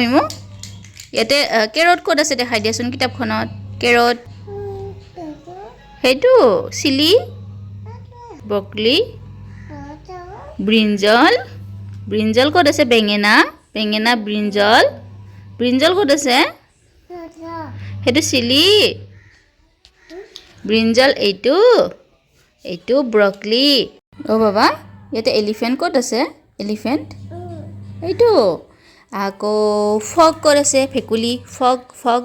মিমু, ইয়াতে কেৰট ক'ত আছে দেখাই দিয়াচোন কিতাপখনত। কেৰট সেইটো চিলি, ব্ৰকলি, ব্ৰিঞ্জল। ব্ৰিঞ্জল ক'ত আছে? বেঙেনা, বেঙেনা, ব্ৰিঞ্জল। ব্ৰিঞ্জল ক'ত আছে? সেইটো চিলি। ব্ৰিঞ্জল এইটো, এইটো ব্ৰকলি। অ' বাবা, ইয়াতে এলিফেণ্ট ক'ত আছে? এলিফেণ্ট এইটো। আকৌ ফগ ক'ত আছে? ভেকুলী, ফগ, ফগ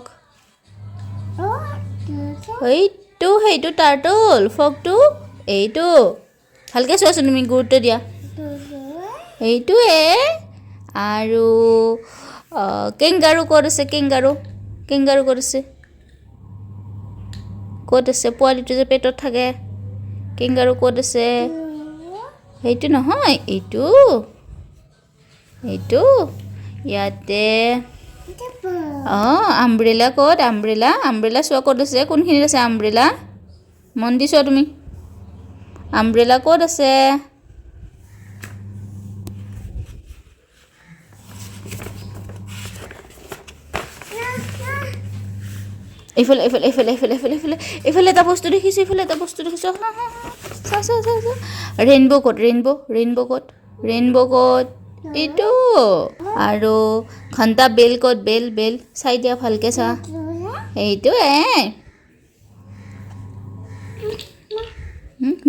এইটো, সেইটো টাৰ্টল, ফগটো এইটো। ভালকৈ চোৱাচোন তুমি, গুৰুত্ব দিয়া। এইটোৱে। আৰু কেংগাৰু ক'ত আছে? কেংগাৰু, কেংগাৰু ক'ত আছে? ক'ত আছে? পোৱালিটো যে পেটত থাকে, কেংগাৰু ক'ত আছে? সেইটো নহয়, এইটো, এইটো। ইয়াতে অঁ আমব্ৰেলা ক'ত? আমব্ৰেলা, আমব্ৰেলা চোৱা ক'ত আছে? কোনখিনিত আছে আমব্ৰেলা? মন দি চোৱা তুমি, আমব্ৰেলা ক'ত আছে? এইফালে, এইফালে, এইফালে, এইফালে, এইফালে, এইফালে, এইফালে এটা বস্তু দেখিছোঁ, এইফালে এটা বস্তু দেখিছোঁ। হা হা হা, চা চা চা চা। ৰেইনব' ক'ত? ৰেইনব', ৰেইনব' ক'ত? ৰেইনব' ক'ত? এইটো। আৰু ঘণ্টা বেল ক'ত? বেল, বেল চাই দিয়া, ভালকৈ চা। এইটো।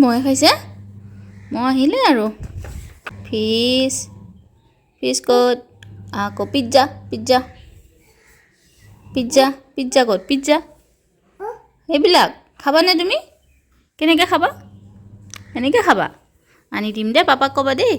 মহে খাইছে, মহ আহিলে। আৰু ফিছ, ফিছ ক'ত? আকৌ পিজ্জা, পিজ্জা, পিজ্জা, পিজ্জা ক'ত? পিজ্জা সেইবিলাক খাবানে তুমি? কেনেকৈ খাবা? এনেকৈ খাবা? আনি দিম দে, পাপাক ক'বা দেই।